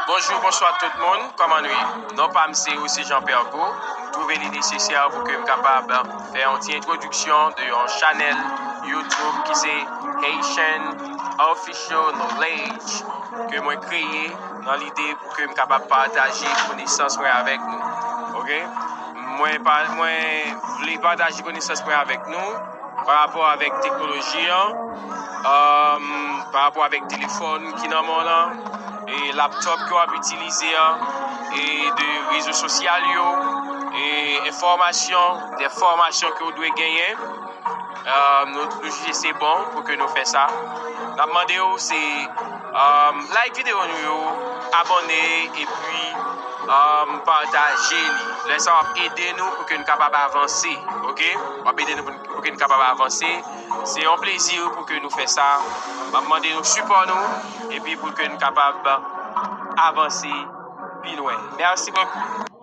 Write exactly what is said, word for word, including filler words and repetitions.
Bonjou, bonswa tout moun, kòman nou ye? Non pa m se José Jean Pergaud. M twouve li nesesè pou ke m kapab fè yon ti entwodiksyon de yon chanèl YouTube ki se Haitian Official Knowledge, ke mwen kreye nan lide pou ke m kapab pataje konesans mwen avèk nou. Oke? Mwen pa, mwen vle pataje konesans mwen avèk nou pa rapò avèk teknoloji an, um, pa rapò avèk telefòn ki nan men w lan, e laptòp ke w ap itilize an, e de rezo sosyal yo, e enfòmasyon, de fòmasyon ke w dwe genyen. Um, nou, nou jije se bon pou ke nou fè sa. N ap mande w se, um, like videyo nou yo, abòne, epi, um, pataje li. Lè sa w ap ede nou pou ke nou kapab avanse, oke? W ap ede nou pou, pou ke nou kapab avanse. Se yon plezi pou ke nou fè sa. M ap mande nou sipò nou, epi pou ke nou kapab avanse pi lwen. Mèsi bokou.